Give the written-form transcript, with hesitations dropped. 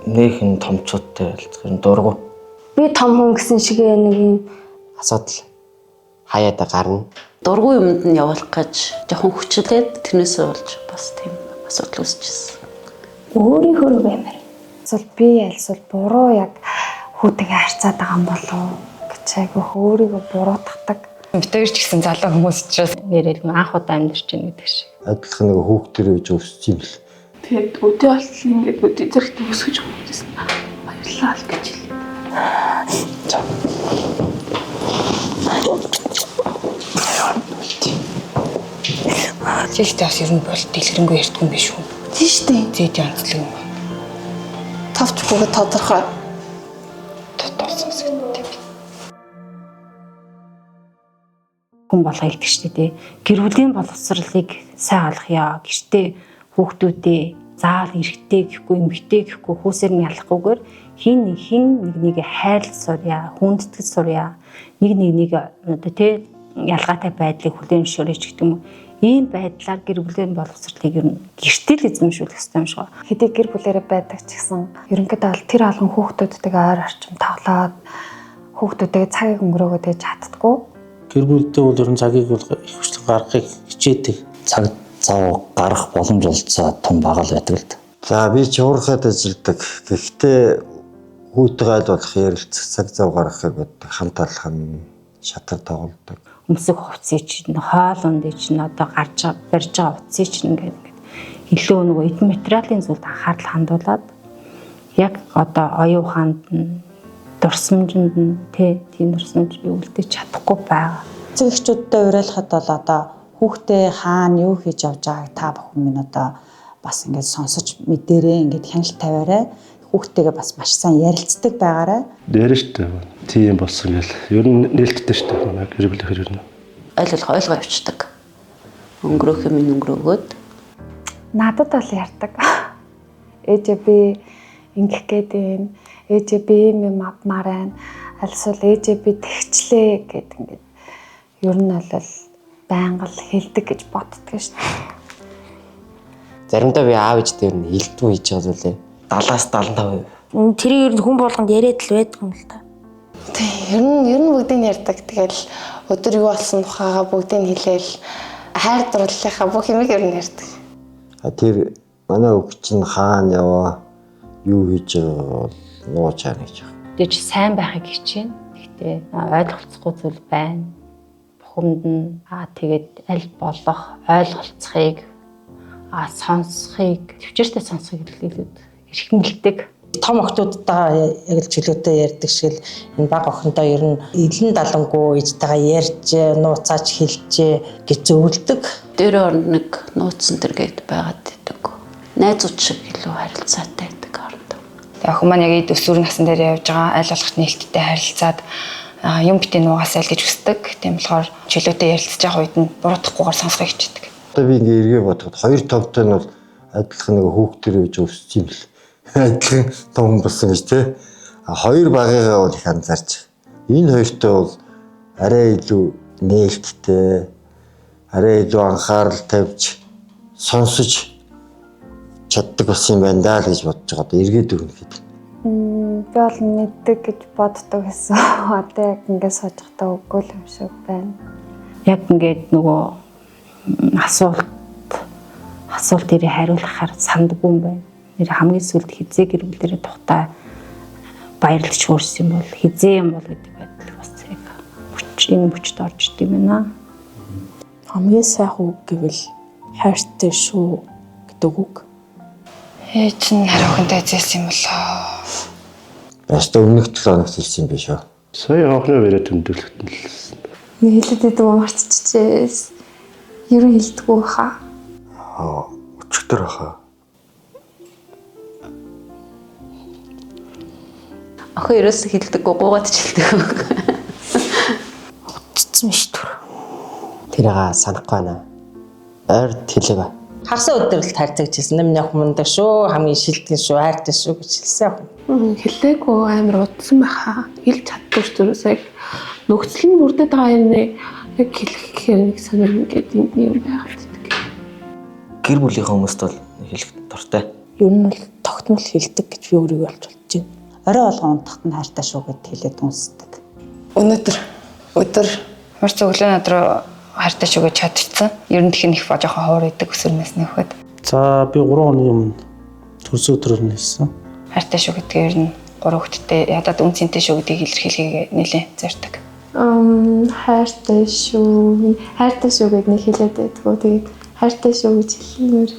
Нээхэн томчуудтай ярилцах юм дургу. Би том хүн гэсэн шиг нэг юм асуудал хаяада гарна. Дургүй юмд нь явуулах гэж жоохон хүчлээд тэрнээсээ болж бас тийм асуудал үүсчихсэн. Өөрийнхөө баймар. Эсвэл би альсвал буруу яг хүүтэйгээ харьцаад байгаа юм болов гэж айгүйх өөрийгөө буруутгадаг. Бид хоёр ч гэсэн залуу хүмүүс учраас нэрэл анх удаа амьдарч байна гэдэг шиг. Адилхан нэг хүүхдэр гэж өссөн юм л. Тэгээд өдөө болтол ингээд өдөө зэрэгт өсгөж өгсөн. Баярлалаа л гэж хэлээ. За. Зэгтээ бас ер нь бол дэлгэрэнгүй ярьдгүй юм биш үү? Тийм шүү дээ. Зэд янзлаг юм. Тавч бүгд тодорхой. Тодорсон зүгтээ. Хүн болго хэлдэг шүү дээ. Гэр бүлийн боловсролыг сайн олгоё. Гэртээ хүүхдүүдээ заавал эрэгтэй гэхгүй, эмэгтэй гэхгүй хүүсээр нь ялахгүйгээр хин нэг хин нэг нэгэ хайрлаж сурья, хүндэтгэж сурья. Нэг нэг нэг одоо тий ялгаатай байдлыг хүлээн зөвшөөрөж гэдэг юм уу. Ийм байдлаар гэр бүлийн боловсролыг ер нь гэртээ л эзэмшүүлэх ёстой юм шиг байна. Хэдий гэр бүлэрээ байдаг ч гэсэн ерөнхийдөө бол тэр алган хүүхдүүдтэйгээ ойр орчим тоглоод хүүхдүүдтэйгээ цагийг өнгөрөөгөө тэгж чаддггүй. Гэр бүлдээ бол ер нь цагийг бол их хүчлэн гаргахыг хичээдэг. Цаг зав гарах боломж олцоо том бага л байдаг л да. За би ч уурхад ажилладаг. Гэхдээ хүүтэйгээ аль болох ярилцах цаг зав гаргахыг боддог. Хамт алхам шатар тоглодог. Өмсөх хувцсыг чинь, хоол ундыг чинь, одоо гарч барьж байгаа утсыг чинь ингээд ингээд илүү нөгөө эд материалын зүйлд анхаарал хандуулад яг одоо оюун ухаанд нь дурсамжинд нь тийм дурсамж би үлдээж чадахгүй байгаа. Эцэг эхчүүдтэй уриалахад бол одоо хүүхдээ хаана юу хийж явж байгааг та бүхэн минь одоо бас ингээд сонсож мэдэрээ, ингээд хяналт тавиарай. Хүүхдтэйгээ бас маш сайн ярилцдаг байгаарай. Дээр шүү дээ. Тийм болсон гэл. Ер нь нээлттэй шүү дээ. Манай гэр бүлийнхээр ер нь. Аль болох ойлгоо явчихдаг. Өнгөрөөх юм өнгөрөөгөөд. Надад бол ярьдаг. Ээжээ би ингэх гээд юм. Ээжээ би ийм юм авмаар байна. Альсвал ээжээ би тэгчлээ гэд ингээд ер нь бол байнга л хэлдэг гэж боддог шүү дээ. Заримдаа би аав ээжтэй ер нь хилдэггүй хийж байгаа зүйлээ 70-аас 75%. Тэрийг ер нь хүн болгонд яриад л байдаг юм л та. Тийм, ер нь бүгдийг нь ярьдаг. Тэгэл өдөр юу болсон тухайгаа бүгдийг нь хэлээл хайр дурлалынхаа бүх юмыг ер нь ярьдаг. А тэр манай өвч чинь хаана яваа юу хийж байгааг бол нууж хаана гэж байна. Тэгэж сайн байхыг хичээнэ. Гэхдээ ойлголцохгүй зүйл байна. Бухимд нь тэгээд аль болох ойлголцохыг сонсохыг, төвчээртэй сонсохыг илүү эрхэмлдэг. Том охтуудтайгаа яг л чөлөөтэй ярьдаг шиг л энэ бага охиндоо ер нь илэн далангуу ээжтэйгээ ярьж, нууцаач хэлж гэж зөвлөдөг. Дээр оронд нэг нууцсан төр гээд байгаад идэг. Найзууд шиг илүү харилцаатай байдаг оронд. Охин маань яг эд өсвөр насн дээр явж байгаа аль болох нээлттэй харилцаад юм битээ нуугаасай л гэж хүсдэг. Тийм болохоор чөлөөтэй ярилцж байгаа үед нь буруутгахгүйгээр сонсохыг хичээдэг. Одоо би ингээ эргээ бодоход хоёр томтой нь бол адилхан нэг хүүхдэр гэж өссөн юм л. Адилхан том болсон гэж тий. А хоёр багыгаа бол их анзаарч. Энэ хоёртой бол арай илүү нээлттэй, арай илүү анхаарал тавьж сонсож чаддаг болсон юм байна даа л гэж бодож байгаа. Одоо эргээд өгнө гэдэг. Би бол мэддэг гэж боддог гэсэн. Одоо яг ингээд сууж байхдаа үгүй л юм шиг байна. Яг ингээд нөгөө асуулт ирээ хариулахаар сандгүй юм байна. Нэр хамгийн сүүлд хизээ гэр бүлэрээ тухтай баярлаж хөөрсөн юм бол хизээ юм бол гэдэг байдал бас яг мөч энэ мөчд орж идэм байна. Хамгийн сайхан үг гэвэл хайртай шүү гэдэг үг. Ээж нь хариухантай зээлсэн юм болоо. Баста өмнөх 7 хоногт хэлсэн юм биш үү? Сая анхны яриа тэмдэглэхэд нь л. Хэлээд идэв мартчихжээ. Ер нь хэлдэггүй хаа. Өчигдөр хаа. Охин ерөөсөө хэлдэггүй, гуугаад ч хэлдэггүй. Утцсан биш түр. Тэрийг санахгүй байна. Ойр хэлээг. Хагас өдөр л хайрцаг хэлсэн. Миний охин мундаг шүү, хамгийн шилдэг шүү, хайртай шүү гэж хэлсэн. Хэлээгүй амар удсан байхаа. Хэлж чаддгүй шүү дээ. Яг нөхцөл нь бүрдээд байгаа юм нэ. Яг хэлэх гэхээр нэг сонир ингээд энд юм байгаад байдаг. Гэр бүлийнхээ хүмүүст бол хэлэх дуртай. Ер нь бол тогтмол хэлдэг гэж би өөрийгөө олж бодож байна. Орой болгон унтахад нь хайртай шүү гэд хэлээд үнсдэг. Өнөөдөр өдөр мар цөглөө над руу хайртай шүү гэж чадчихсан. Ер нь тхэн их жоохон ховор идэг өсвөр насны хөхөд. За би 3 оны өмнө төрсөн өдрөөр нь хэлсэн. Хайртай шүү гэдгээр ер нь 3 хүүхэдтэй ядаад үн цэнтэй шүү гэдгийг илэрхийлэхийг нэлээд зорьдог. Хайртай шүү. Хайртай шүү гэд нэг хэлээд байдгүй. Тэгээд хайртай шүү гэж хэлмээр.